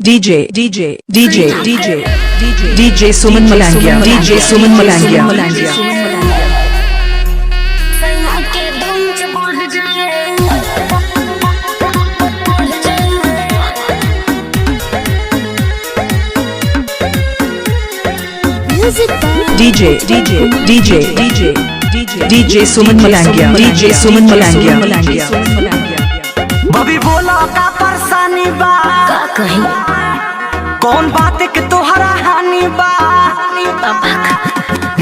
DJ DJ DJ DJ DJ DJ Suman Malangia DJ Suman Malangia सैया के दो inch बढ़ जाए, बढ़ जाए। Music by DJ DJ DJ DJ DJ DJ Suman Malangia DJ Suman Malangia बबी बोला का परेशानी बा का कही कौन बात के तोहरा हानि बा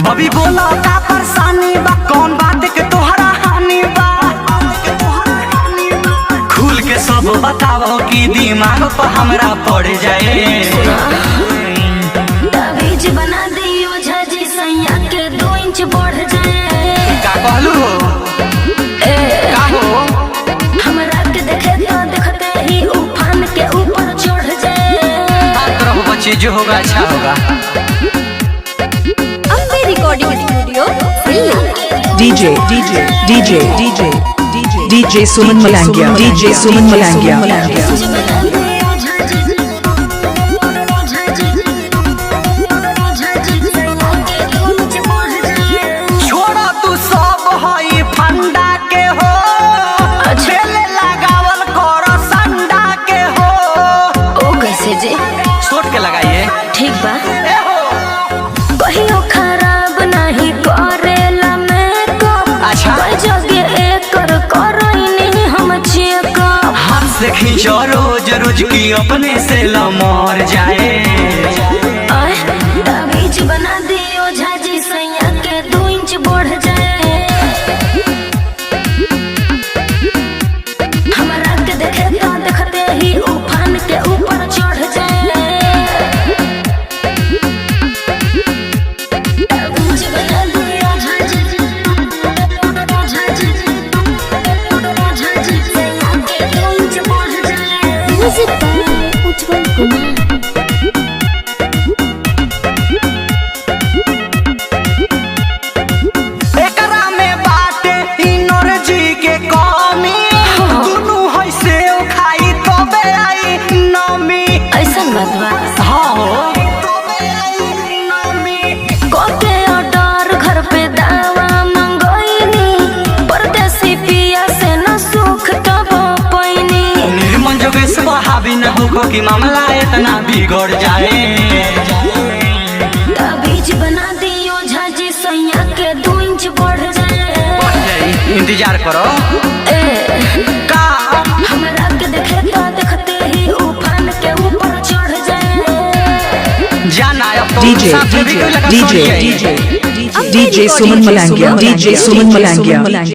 बबी बोला का परेशानी बा कौन बात के तोहरा हानि बा खुल के सब बताओ कि दिमाग पर हमरा पड़ जाए। ताबीज बना दियो झाजी सैया के 2 इंच बढ़ जाए। का कहलू हो का हो? हमरा के देखे तो देखते ही उफान के ऊपर चढ़ जाए। बात रहो बच्चे, जो होगा अच्छा होगा। Ambe Recording Studio, Delhi. DJ DJ DJ DJ DJ DJ Suman Malangia DJ Suman Malangia ताबीज बना दियो झाजी, झाजी, झाजी, सैया के 2 इंच बढ़ जाए। छोड़ा तू सब हई फंडा के हो, बेले लगावल करो संडा के हो। ओ कैसे जे? सोट के लगाइए। ठीक बा। ए हो। कहियो खराब नहीं करेला मेकअप। अच्छा। कई जगह एकर करैनी हम चेकअप। हाथ से खींचो रोज रोज की अपने से लमर जाए। आय ताबीज बना दियो झाजी सैया के 2 इंच बढ़ जाए। हमरा के देखे तो देखते ही उफान के ऊपर चढ़ जाए। ताबीज बना दियो झाजी, झाजी, झाजी, सैया के 2 इंच बढ़ जाए। Music by Ujjwal Kumar. एकरा में बाटे इनर्जी के कमी, दुनू है से खाई तबे आई नमी। ऐसन बात बा? हाँ हो, तबे आई नमी। कोके ऑर्डर घर पे दावा मंगोइनी, परदेसी पिया से न सुख तब पैनी। निर्मल जोगेश बहावी न हो कि मामला इतना बिगड़ जाए। ताबीज बना दियो झाजी सैया के 2 इंच बढ़ जाए। बढ़ जाई, इंतजार करो। ए का हमरा के देखे तो देखते ही उफान के ऊपर चढ़ जाए। जाना अब तो DJ साथ में भी DJ कोई लगा DJ सो जाए। DJ DJ Suman Malangia DJ Suman Malangia.